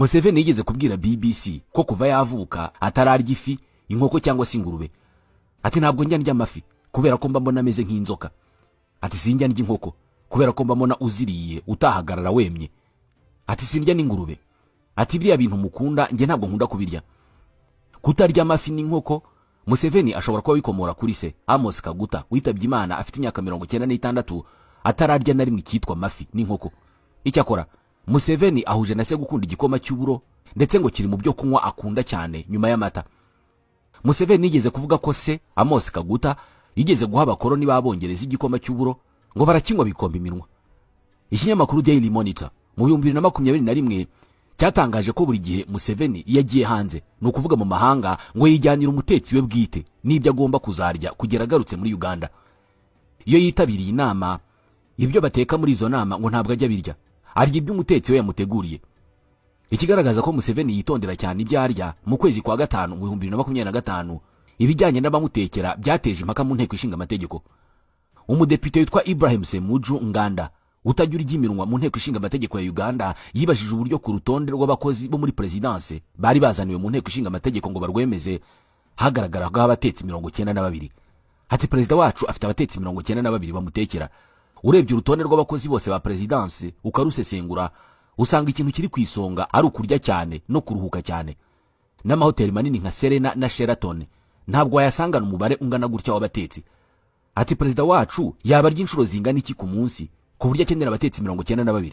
Museveni yigeze kubwira BBC ko kuva yavuka atararya ifi, inkoko cyangwa se ingurube. Ati: "Ntabwo njya ndya amafi kubera ko mba mbona ameze nk'inzoka." Ati: "Sinjya ndya inkoko kubera ko mba mbona uziriye utahagarara wemye." Ati: "Sindya n'ingurube." Ati: "Biriya bintu mukunda, njye ntabwo nkunda kubirya." Kutarya amafi n'inkoko, Museveni ashobora kuba bikomora kuri se Amos Kaguta, witabye Imana afite imyaka 96, atararya na rimwe icyitwa amafi n'inkoko. Icyakora Museveni ahuje na se gukunda igikoma cy'uburo, ndetse ngo kiri mu byo kunywa akunda cyane nyuma y'amata. Museveni yigeze kuvuga ko se Amos Kaguta yigeze guha abakoroni b'Abongereza igikoma cy'uburo, ngo barakinywa bikomba iminwa. Ikinyamakuru Daily Monitor mu 2021 cyatangaje ko buri gihe Museveni iyo agiye hanze, ni ukuvuga mu mahanga, ngo yijyanira umutetsi we bwite n'ibyo agomba kuzarya kugera agarutse muri Uganda. Iyo yitabiriye inama, ibyo bateka muri izo nama ngo ntabwo ajya abirya, arya ibyo umutetsi we yamuteguriye. Ikigaragaza ko Museveni yitondera cyane ibyo arya, mu kwezi kwa gatanu mu 2025, ibijyanye n'abamutekera byateje impaka mu Nteko Ishinga Amategeko. Umudepite witwa Ibrahim Semuju Nganda, utajya urya iminwa mu Nteko Ishinga Amategeko ya Uganda, yibajije uburyo ku rutonde rw'abakozi bo muri perezidanse bari bazaniwe mu Nteko Ishinga Amategeko ngo barwemeze hagaragaraho abatetsi 92. Ati: "Perezida wacu afite abatetsi 92 bamutekera. Urebye urutonde rw'abakozi bose ba perezidanse ukarusesengura, usanga ikintu kiri ku isonga ari ukurya cyane no kuruhuka cyane. N'amahoteli manini nka Serena na Sheraton ntabwo wayasangana umubare ungana gutya w'abatetsi." Ati: "Perezida wacu yaba arya inshuro zingana iki ku munsi ku buryo akenera abatetsi 92?"